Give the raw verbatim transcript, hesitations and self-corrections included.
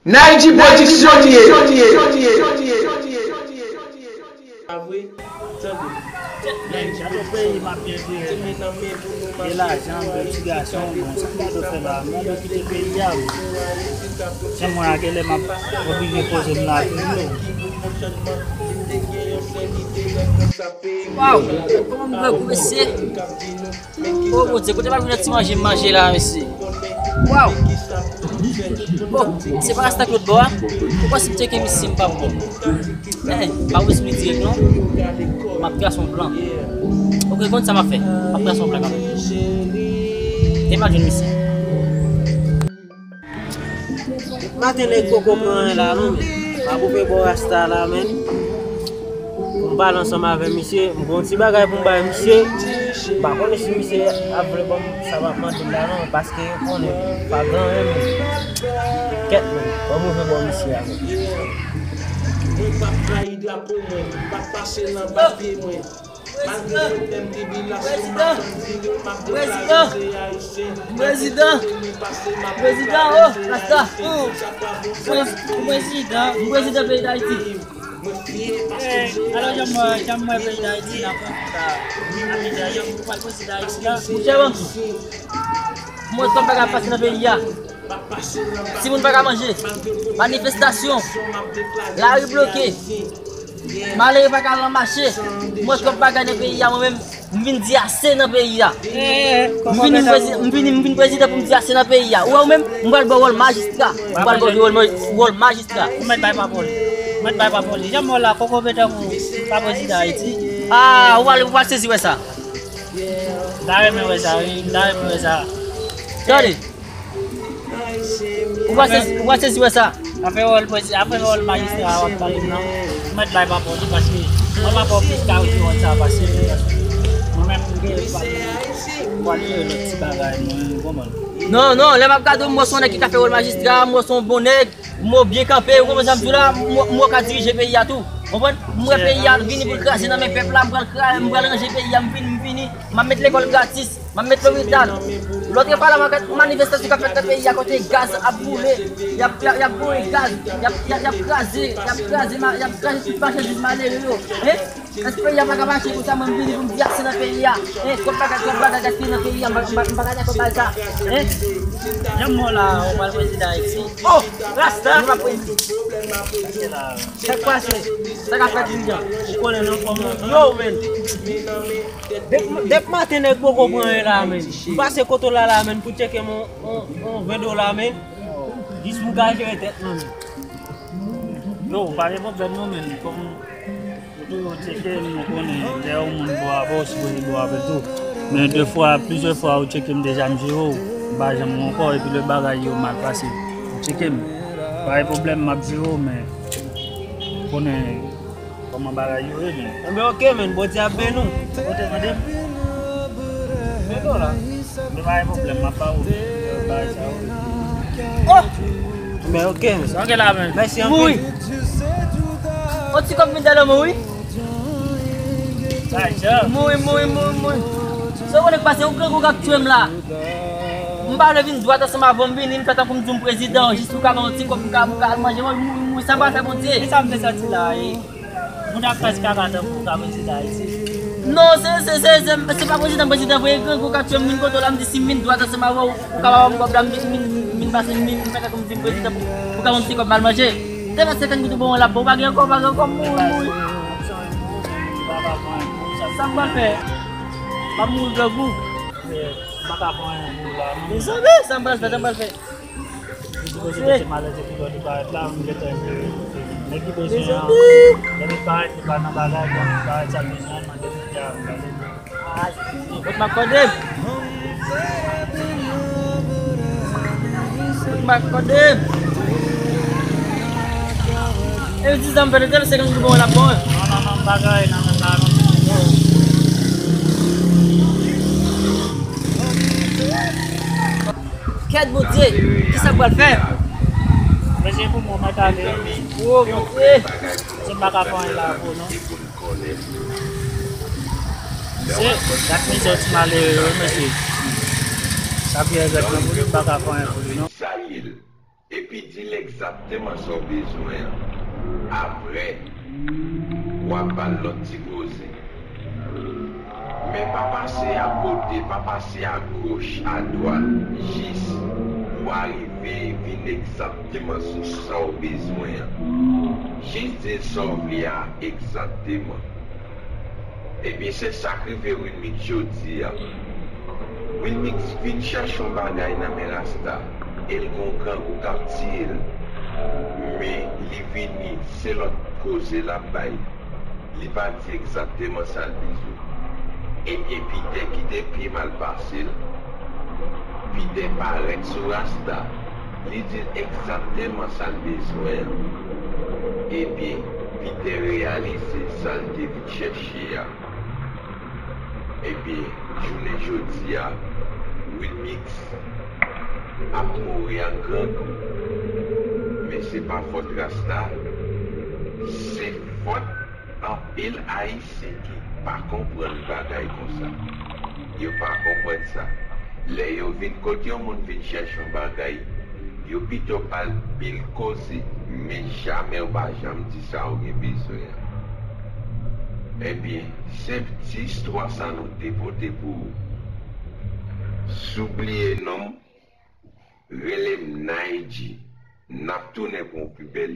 Naiji Production ye. Pa vre? Tande. Nèg, sa yon peyi m ap viv. E lajan, de ti gason, bon, sa m ta dwe fè la? M ta dwe kite peyi a, bon. Se mwen a, genlè m ap oblije poze m la toujou. Waw, kòman m grangou, mesye? O Bondye, kote m ap jwenn ti manje m manje la, mesye? Waw! Bon, se pa rasta k lòt bò a? Ou panse m tcheke misye m p ap bon? Hein, pa wè sou li dirèk non. M ap trase yon plan. Ok, konn sa m ap fè? M ap trase yon plan kanmenm. E m al jwenn misye. Maten nèg poko pran anyen la non, men. M ap ouvè bò rasta la, men. Pou m pale ansanm avè misye, m gen yon ti bagay pou m bay misye. M pa konnen si misye ap vle ban m sa m ap mande l la non, paske yo konnen pa gen anyen, men. Kèt, men. Ban m ouvè bò misye a, men. Mwen p ap trayi drapo mwen, m p ap pase nan papye mwen. Malgre pwoblèm, tribilasyon, m ap vire, m ap deklare se Ayisyen. Prezidan! Prezidan, oh, rasta! Prezidan, prezidan peyi Dayiti. Alò, jan m wè, jan m wè peyi Dayiti nan konfli sa a. Jan m wè prezidan Ayiti la. Monchè, bon. Mwen, kòm bagay ap pase nan peyi a. Timoun pa ka manje. Manifestasyon. Lari bloke. Malere pa ka al nan mache. M wè twòp bagay nan peyi a, mwen menm, m vin di ase nan peyi a. M vin, m vin, m vin prezidan pou m di ase nan peyi a. Ou wè ou menm, m pral ba w wòl majistra. M pral ba w wòl ma-, wòl majistra. Ou mèt bay papòl. Ou mèt bay papòl. Jan m wè w la, kòkòbe tankou pa prezidan Ayiti. Ah, ou pral, ou pral sezi wè sa. M ta renmen wè sa, wi. M ta renmen wè sa. Tande. Ou pa sezi, ou pa sezi wè sa? Afè wòl prezi-, afè wòl majistra a w ap pale m nan, ou mèt bay pa pou li, paske mwen pa pran plis ka wè ki wòl sa a pase, men mwen menm m gen pa pou al jere lòt ti bagay mwen, ou konprann? Non, non, lè m ap gade w, m wè se yon nèg ki ka fè wòl majistra, m wè se yon bon nèg, m wè w byen kanpe, ou konprann sa m di w la, m wè, m wè w ka dirije peyi a tou. Ou konprann? M wè peyi a vini pou l kraze nan men pèp la, m pral kra-, m pral ranje peyi a, m vini, m vini. M ap met lekòl gratis, m ap met lopital. Lòt pala, m ap gad manifestasyon k ap fèt nan peyi a kote gaz ap boule, y ap, y ap, y ap boule gaz, y ap, y ap, y ap kraze, y ap kraze, ma-, y ap kraze tout machandiz malere yo. Hein? Èske peyi a pa ka mache konsa, mwen m vini pou m di ase nan peyi a? Hein? Twòp bagay, twòp bagay gaspiye nan peyi a, m pa, m pa, m pa ka dakò bay sa. Hein? Jan m wè w la, ou pral prezidan Ayiti. Oh! Rasta! Nou pa prezidan. Sa k pase? Sa k ap fèt, dirijan? Ou konnen non, kòman yo, men. Dep-, dep maten nèg poko pran anyen la, men. M pase kote w la, la, men, pou tcheke m on, on, on ven dola, men. Jis pou m ka jere tèt mwen, men. Yo, pa gen pwoblèm non, men. Kòm ou toujou tcheke m, ou konnen, lè yon moun bon avè w, ou sipoze bon avè l tou. Men de fwa, plizyè fwa, ou tcheke m deja, m jere w. M pa janm wè w ankò, epi lè bagay yo mal pase, ou tcheke m. Pa gen pwoblèm, m ap jere w, men ou konnen kòman bagay yo ye, men. Enben, oke, men, Bondye ap beni w. Ou te tande m? Men non la. Men pa gen pwoblèm, m ap ba ou bagay sa yo. Oh! Men oke, men. Oke la, men. Mèsi anpil. Mouri. On ti kòb vin dèyè mwen, wi. Mouri, mouri, mouri, mouri. Se ou nèg pase, ou grangou k ap tchwe m la. M pa vle vin dwat ansanm avè w, m vini, m fè tankou m di w m prezidan, jis pou ka ban yon ti kòb, m ka, m ka al manje, mwen, mouri, mouri, sa m pral fè Bondye. E sa m te santi la, e. Moun ap fè ti kaka tankou ou ka prezidan Ayiti. Non, se, se, se, se, se pa prezidan, prezidan vre, grangou k ap tchwe m, m vin kote w la, m di si m vin dwat ansanm avè w, ou ka ba m kòb la, m vin, m vin, m vin pase, m vin, m fè tankou m di m prezidan pou, pou ka ban m ti kòb m al manje. Te fè senkant goud ou bon, l ap bon, ou pa gen ankò, ou pa gen ankò, m mouri, m mouri. Sa m pral fè? M ap mouri grangou. M pa ka pran anyen pou ou la, non. Mezanmi, sa m pral fè, sa m pral fè? Li sipoze mete malèz epi lè li parèt la, m gentan jere. Nèg ki bezwen an, lè li parèt, li pa nan bagay, lè li parèt, sa l bezwen an, mande li a, gade. Kot m ap kòde m? Kot m ap kòde m? E di zanm fè de tèl senkant goud bon, l ap bon. Non, non, non, m pa gen anyen nan men m la, non. Kèt Bondye, kisa m pral fè? Mesye, pou mwen, mwen t ale. O Bondye! Mesye, m pa ka fè anyen la pou non. Mesye, gad mizè ti malere yo, mesye. Sa pi regrèt nan pou li, m pa ka fè anyen pou li non. epi di l egzakteman sa w bezwen an. Apre, w ap ba l lòt ti koze. Men pa pase a kote, pa pase a goch, a dwat, jis pou w arive vin egzakteman sou sa w bezwen an. Jis di l sa w vle a egzakteman. Ebyen, se sa k rive Wilmix jodi a. Wilmix vin chèche yon bagay nan men Rasta, e l gen yon grangou k ap tiye l. Men li vini, se lòt koze l ap bay. Li pa di egzakteman sa l bezwen. Ebyen, Pitè kite pye mal pase l. Pitè parèt sou Rasta. Li di l egzakteman sa l bezwen an. Ebyen, Pitè reyalize sa l te vin chèche a. Ebyen, jounen jodi a, Wilmix ap mouri ak grangou. Men se pa fòt Rasta, se fòt anpil Ayisyen ki pa konprann bagay konsa. Yo pa konprann sa. Lè yo vin kote yon moun vin chèche yon bagay, yo pito ba l pil koze, men jamè yo pa janm di sa yo gen bezwen an. Ebyen, se ti istwa sa nou te pote pou ou. Si w bliye non m, rele m Nayji. N ap tounen pou yon pi bèl